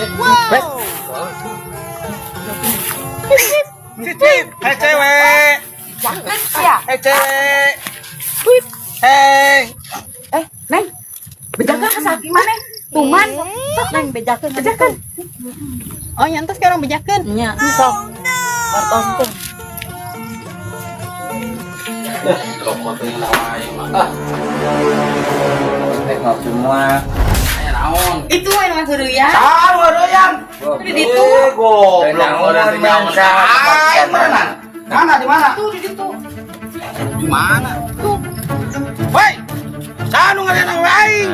Wow. Cicit, hei cewek. Jangan sia. Hei cewek. Hei. Eh, Neng. Bejakeun ka salaki maneh. Tuman. Sok, Neng, bejakeun. Bejakeun. Oh, nya entos sekarang bejakeun. Nya, sok. Wartoskeun. Rokok teh aing mah. Ah. Teh ngopi semua. Aya naon? Itu mah mah heureuyang. Ah, heureuyang. Di ditu. Eh, goblok. Naon, naon, Aing mana? Mana di mana? Tuh di ditu. Di mana? Tuh. Woi. Saha nu ngareunang we aing?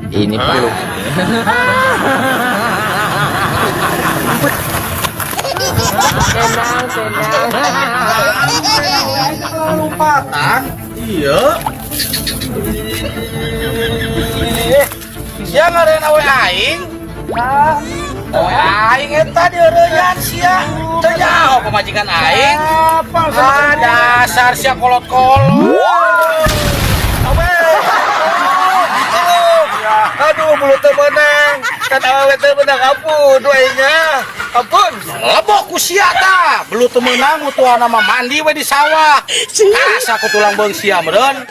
Ini perlu. Tenang, tenang. Lompatan. Iya. Eh, sia ngareunang we aing? Awe aing eta dieureuyaan sia. Teu nyaho pamajikan aing. Ah, dasar sia kolot-kolot. Awe. Aduh, mulut teu meunang. Kan awewe teu meunang, ampun aingnya. Ampun. Lebok ku sia tah. Belut teu meunang mutuana mah mandi we di sawah. Kasa ku tulang beung sia meureun.